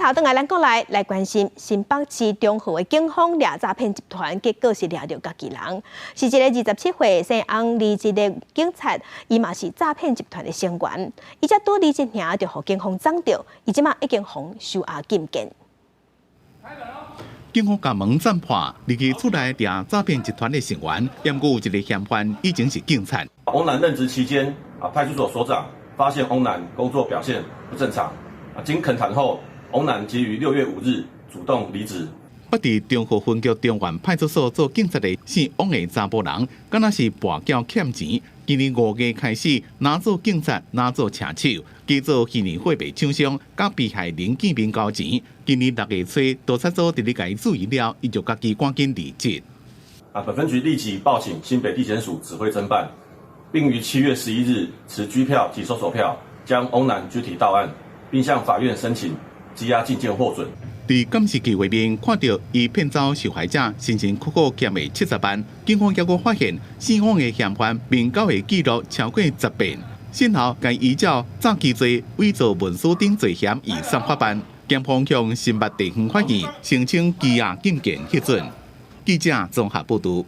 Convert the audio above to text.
頭轉來咱國內來關心新北市中和的警方掠詐騙集團，結果是掠著家己人，是一個27歲姓翁離職的警察，伊嘛是詐騙集團的成員，伊才拄離職爾就予警方摠著，伊這馬已經予收押禁見。警方共門斬破，入去厝內掠詐騙集團的成員，毋過有一个嫌犯已經是警察。翁男任職期間，啊，派出所所長發現翁男工作表現不正常，啊，經懇談後，翁男即於6月5日主動離職。捌佇中和分局中原派出所做警察的姓翁的查埔人，敢若是跋筊欠錢。今年5月開始，若做警察，若做車手，假做虛擬貨幣廠商，佮被害人見面交錢。今年6月初，督察組佇咧共伊注意了，伊就家己趕緊離職。啊，本分局立即報請新北地檢署指揮偵辦，並於7月11日持拘票及搜索票，將翁男拘提到案，並向法院申請羈押禁見獲准。佇監視器畫面看著伊騙走受害者辛辛苦苦儉的70萬，警方結果發現姓翁的嫌犯面交的記錄超過10遍，先後共依照詐欺罪、偽造文書等罪嫌移送法辦，檢方向新北地方法院申請羈押禁見核准。記者綜合報導。